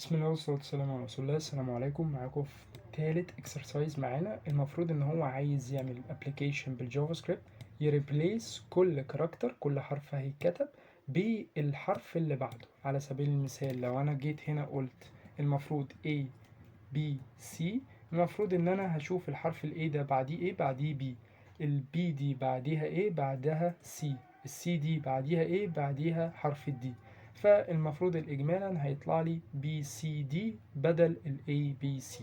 بسم الله والصلاة والسلام على رسول الله. السلام عليكم. معاكم في تالت exercise معانا. المفروض ان هو عايز يعمل application بال JavaScript ي replace كل character، كل حرف هيتكتب بالحرف اللي بعده. على سبيل المثال لو انا جيت هنا قلت المفروض A B C، المفروض ان انا هشوف الحرف ال A ده بعديه ايه؟ بعديه B. ال B دي بعديها ايه؟ بعدها C. ال C دي بعديها ايه؟ بعديها حرف ال D. فالمفروض الإجمالا هيطلع لي B C D بدل ال A B C.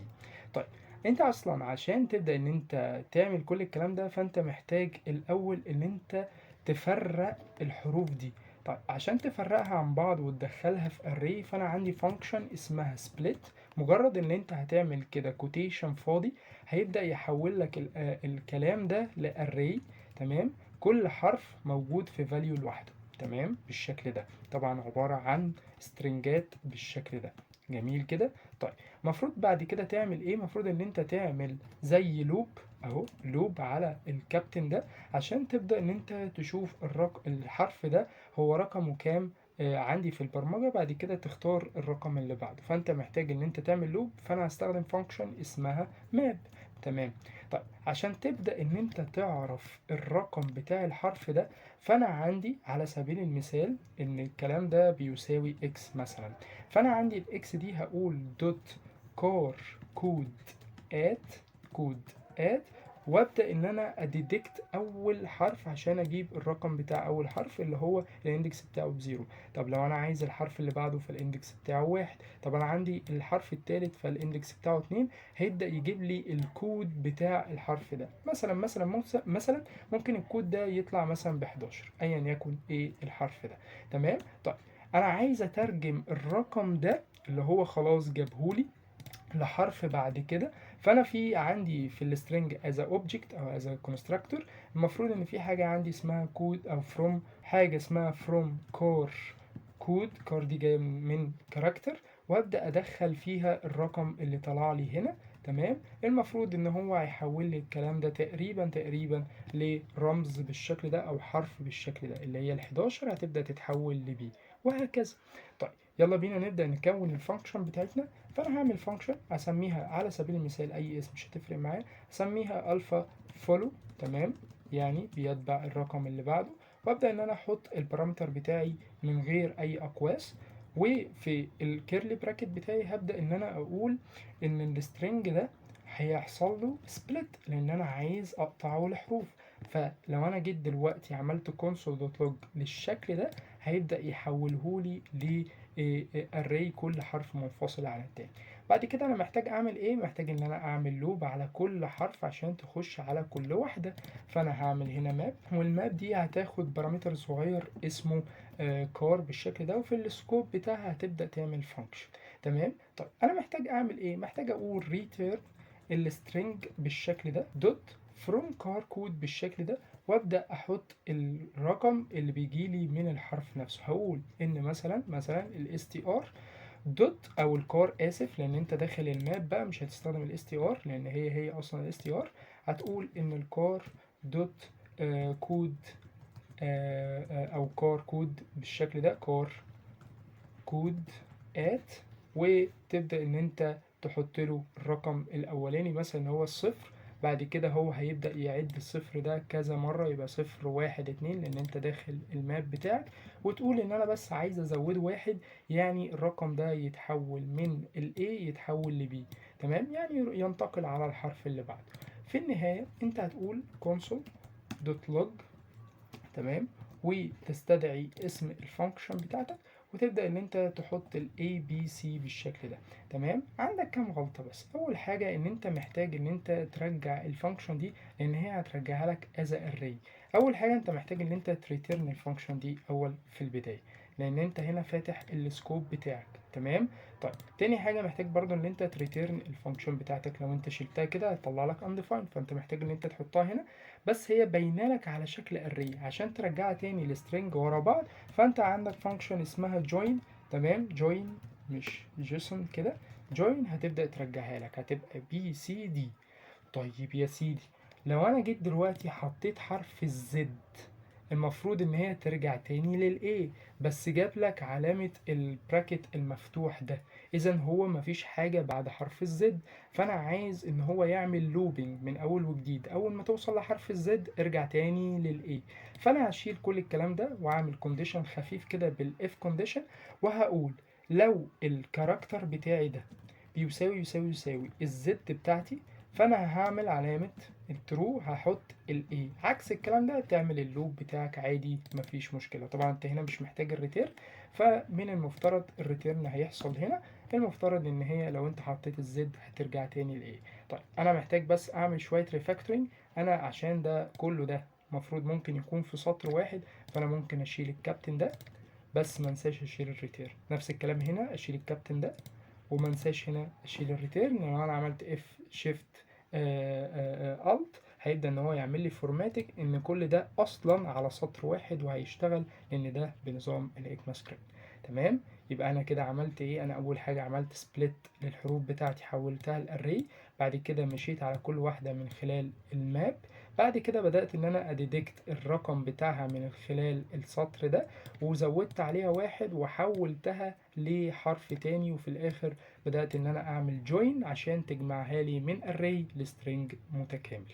طيب، انت اصلا عشان تبدأ ان انت تعمل كل الكلام ده فانت محتاج الاول ان انت تفرق الحروف دي. طيب، عشان تفرقها عن بعض وتدخلها في array فانا عندي function اسمها split. مجرد ان انت هتعمل كده quotation فاضي هيبدأ يحول لك الكلام ده ل array. تمام، كل حرف موجود في value لوحده. تمام، بالشكل ده، طبعا عبارة عن string ات بالشكل ده. جميل كده. طيب، المفروض بعد كده تعمل ايه؟ المفروض ان انت تعمل زي loop اهو، loop على الكابتن ده عشان تبدأ ان انت تشوف الحرف ده هو رقمه كام عندي في البرمجة. بعد كده تختار الرقم اللي بعده. فانت محتاج ان انت تعمل loop، فانا هستخدم function اسمها map. تمام. طيب، عشان تبدأ ان انت تعرف الرقم بتاع الحرف ده فانا عندي على سبيل المثال ان الكلام ده بيساوي x مثلا، فانا عندي ال x دي هقول dot char code at، code at، وابدا ان انا ا detect اول حرف عشان اجيب الرقم بتاع اول حرف اللي هو ال index بتاعه ب zero. طب لو انا عايز الحرف اللي بعده فال index بتاعه 1. طب انا عندي الحرف التالت فال index بتاعه 2. هيبدا يجيب لي الكود بتاع الحرف ده. مثلا ممكن الكود ده يطلع مثلا ب 11، ايا يكن ايه الحرف ده. تمام. طيب، انا عايز اترجم الرقم ده اللي هو خلاص جابهولي لحرف بعد كده، فانا في عندي في ال string as object او as constructor المفروض ان في حاجه عندي اسمها كود او from، حاجه اسمها from char code. char دي جايه من character، وابدا ادخل فيها الرقم اللي طلع لي هنا. تمام، المفروض ان هو هيحول لي الكلام ده تقريبا تقريبا لرمز بالشكل ده او حرف بالشكل ده، اللي هي ال 11 هتبدا تتحول ل B وهكذا. طيب، يلا بينا نبدا نكون ال function بتاعتنا. فانا هعمل function اسميها على سبيل المثال اي اسم مش هتفرق معايا، اسميها alpha follow. تمام، يعني بيتبع الرقم اللي بعده. وابدا ان انا احط ال parameter بتاعي من غير اي اقواس، وفي ال curly bracket بتاعي هبدا ان انا اقول ان ال string ده هيحصل له split لان انا عايز اقطعه لحروف. فلو انا جيت دلوقتي عملت console dot log للشكل ده هيبدا يحوله لي ل array كل حرف منفصل عن التاني. بعد كده انا محتاج اعمل ايه؟ محتاج ان انا اعمل loop على كل حرف عشان تخش على كل واحده. فانا هعمل هنا map، وال map دي هتاخد parameter صغير اسمه char بالشكل ده، وفي ال scope بتاعها هتبدا تعمل function. تمام. طيب، انا محتاج اعمل ايه؟ محتاج اقول return ال string بالشكل ده dot from char code بالشكل ده، وابدا احط الرقم اللي بيجي لي من الحرف نفسه. هقول ان مثلا ال str dot او ال char، اسف، لان انت داخل ال map بقى مش هتستخدم ال str لان هي هي اصلا ال str. هتقول ان ال char dot code او char code بالشكل ده، char code at، وتبدأ ان انت تحط له الرقم الاولاني مثلا هو الصفر. بعد كده هو هيبدأ يعد الصفر ده كذا مرة، يبقى صفر، واحد، اتنين، لأن انت داخل ال map بتاعك. وتقول ان انا بس عايز ازود واحد، يعني الرقم ده يتحول من ال A يتحول ل B. تمام، يعني ينتقل على الحرف اللي بعده. في النهاية انت هتقول console dot log، تمام، وتستدعي اسم ال function بتاعتك وتبدأ ان انت تحط ال A B C بالشكل ده. تمام. عندك كام غلطة بس. اول حاجة ان انت محتاج ان انت ترجع ال function دي لان هي هترجعها لك as array. اول حاجة انت محتاج ان انت ت return ال function دي اول في البداية لان انت هنا فاتح ال scope بتاعك. تمام. طيب، تاني حاجة محتاج برضو ان انت ت return ال function بتاعتك. لو انت شلتها كده هتطلع لك undefined، فانت محتاج ان انت تحطها هنا، بس هي باينه لك على شكل array. عشان ترجعها تاني ل string ورا بعض فانت عندك function اسمها join. تمام، join مش JSON كده، join هتبدأ ترجعها لك، هتبقى B C D. طيب يا سيدي، لو انا جيت دلوقتي حطيت حرف ال Z المفروض ان هي ترجع تاني لل A، بس جاب لك علامة ال bracket المفتوح ده، اذا هو مفيش حاجة بعد حرف ال Z. فانا عايز ان هو يعمل looping من اول وجديد، اول ما توصل لحرف ال Z ارجع تاني لل A. فانا هشيل كل الكلام ده واعمل condition خفيف كده بال if condition، وهقول لو ال character بتاعي ده بيساوي يساوي يساوي ال Z بتاعتي، فانا هعمل علامة ال true، هحط ال A. عكس الكلام ده تعمل ال loop بتاعك عادي، مفيش مشكلة. طبعا انت هنا مش محتاج ال return، فمن المفترض ال return هيحصل هنا. المفترض ان هي لو انت حطيت ال Z هترجع تاني ل A. طيب انا محتاج بس اعمل شوية refactoring انا، عشان ده كله ده المفروض ممكن يكون في سطر واحد، فانا ممكن اشيل الكابتن ده، بس ما انساش اشيل ال return. نفس الكلام هنا، اشيل الكابتن ده وما انساش هنا اشيل ال return. لو انا عملت F shift alt هيبدا ان هو يعمل لي formatting ان كل ده اصلا على سطر واحد وهيشتغل، لان ده بنظام ال ECMAScript. تمام، يبقى انا كده عملت ايه؟ انا اول حاجه عملت split للحروف بتاعتي، حولتها ل array. بعد كده مشيت على كل واحده من خلال ال map. بعد كده بدات ان انا ا detect الرقم بتاعها من خلال السطر ده، وزودت عليها واحد وحولتها لحرف تاني، وفي الاخر بدات ان انا اعمل join عشان تجمعها لي من array ل string متكامل.